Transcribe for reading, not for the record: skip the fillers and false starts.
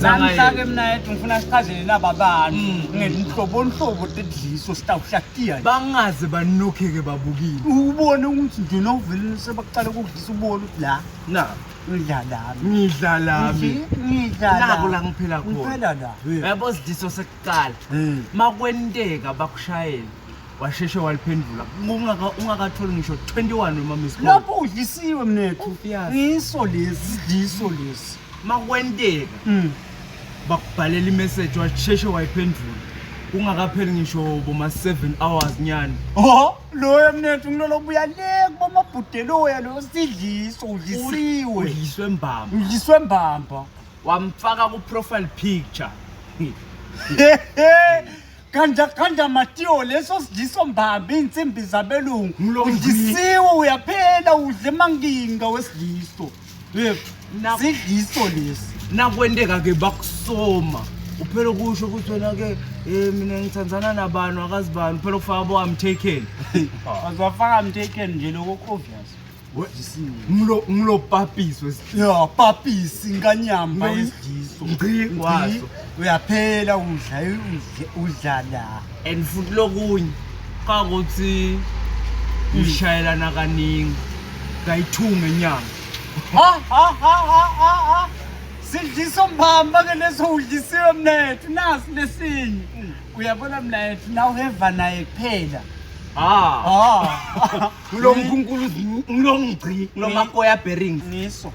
Namhla-ke Ntsangayethu. mina yethu ngifuna sichazele naba bantu ngenhlobonhlobo tedliso sitawuhlatiya nje. Bangaze banokheke babukile. Ubone ukuthi nje nowuvele sebakuqala ukudlisa ubone ukuthi la Na, ngidla lami. ngidla lami. Ngidla Nako la ngiphila khona. Ngiphela la. Uyabo sidliso sekuqala. Makwenteka bakushayela. Washeshe waliphendula. Ungaka ungakatholi ngisho 21 noma miss call. Lapho udlisiwe mnethu. Obvious. Ngiso lesi, sidliso lesi. Makwenteka bakubhalela imessage washeshe wayiphendula. Kungakapheli ngisho boma 7 hours nyana. Oh, loyo mnethu ngilolo buya le kubomabhudeloya lo sidliso udlisiwe. Udliswe mbamba. Udliswe mbamba. Wamfaka ku profile picture. Kanja kanja Matiyo leso sidliso mbamba insimbi zabelungu. Ngilo- Udlisiwe uyaphela udle emanginga wesidliso. Yebo. Na- Sidliso lesi. Nakwenteka ke bakusoma. Uphela kusho ukuthi wena ke eh mina ngithandzana nabani akazibani uphela kufaka bo I'm taken. Azwafaka mtaken nje lokho obvious. Udlisiwe. Ngilo ngilo papiso Ya papisi nkanyamba Ngilo- yesidliso. Ngci waso. Uyaphela udla udla la. And futhi lokunye kakuthi ushayelana kaningi kayi-2 ngenyanga. Ha ha ha ha ha ha. Sidliso mbamba ke leso udlisiwe mnethu nasi lesinye. Uyabona mnethu nawuheva naye kuphela. Ah. Ah. Ngilo mkhunkulu ngilo ngci ngilo makoya bearings. Niso.